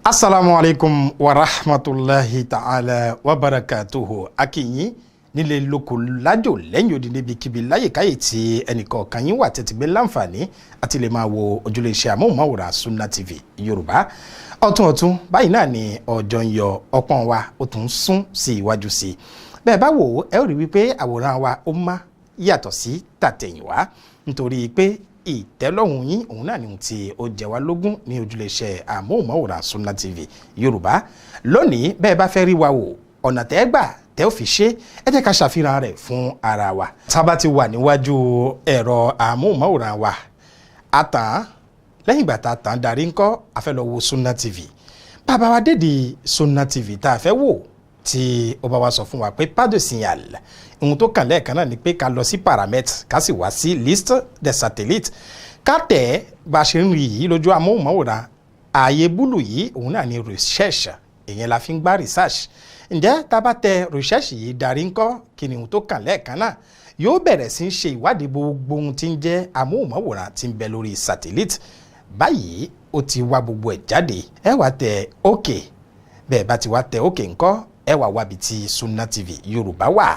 Asalaamu alaykum wa rahmatulahi ta'ala wa barakatuhu. A kí yín nílé lóko lájò lẹ́yìn odi, níbikíbi láyèkáyè tí ẹnìkọ̀ọ̀kan yín wà tètè gbé láǹfààní àti lè máa wo ojúlé iṣẹ́ amóhùnmáwòrán Sunna TV Yorùbá. Ọ̀tún ọ̀tún báyìí náà ni ọjọ́ ń yọ, ọpọ́n wa ó tún sún sí iwájú sí i. Bẹ́ẹ̀ bá wò ó, ẹ ó rí wípé àwòrán wa ó má yàtọ̀ sí tàtẹ̀yìnwá, nítorí pé ìtẹ́lọ́rùn yín òun náà ni ohun tí ó jẹ wá lógún ní ojúlé iṣẹ́ amóhùnmáwòrán Sunna TV Yorùbá. Lónìí, bẹ́ẹ̀ bá fẹ́ rí wa wò, ọ̀nà tẹ́ gbà tẹ́ ò fi ṣe, ẹ jẹ́ ká ṣàfihàn rẹ̀ fún ara wa. Tá a bá ti wà níwájú ẹ̀rọ amóhùnmáwòrán wa, a tàn án. Lẹ́yìn ìgbà tá a tàn án darí ńkọ́, a fẹ́ lọ wo Sunna TV. Bàbá wa dédìí Sunna TV tá a fẹ́ wò, tí ó bá wa sọ fún wa pé pas de signal, ohun tó kàn lẹ́ẹ̀kan náà ni pé ká lọ sí paramètres, ká sì wá sí liste des satellites, ká tẹ̀ ẹ́. Bá a ṣe ń rí yìí lójú amóhùnmáwòrán, ààyè búlù yìí, òun náà ni recherche, ìyẹn la fi ń gbá research. Ǹjẹ́ tá a bá tẹ recherche yìí darí ńkọ́, kí ni ohun tó kàn lẹ́ẹ̀kan náà? Yóò bẹ̀rẹ̀ sí í ṣe ìwádìí gbogbo ohun tí ń jẹ́ amóhùnmáwòrán tí ń bẹ lórí satellite. Báyìí, ó ti wá gbogbo ẹ̀ jáde. Ẹ wá tẹ OK. Bẹ́ẹ̀ bá ti wá tẹ OK ńkọ́, ẹ wá wábi tí Sunna TV Yorùbá wà.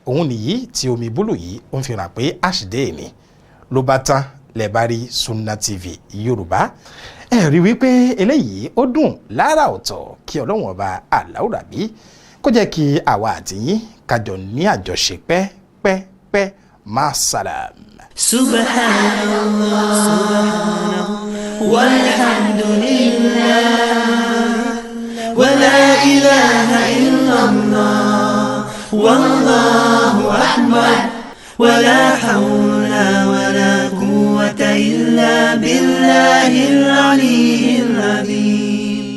Òun nìyí tí omi búlù yìí ó ń fi hàn pé HD ni. Ló bá tán, lẹ bá rí Sunna TV Yorùbá. Ẹ rí wípé eléyìí ó dùn lára ọ̀tọ̀. Kí Ọlọ́run Ọba Àláùràbí kó jẹ́ kí àwa àti yín kájọ ní àjọṣe pẹ́pẹ́pẹ́. Máa sàlám. سبحان الله والحمد لله ولا إله إلا الله والله أكبر ولا حول ولا قوة إلا بالله العلي العظيم.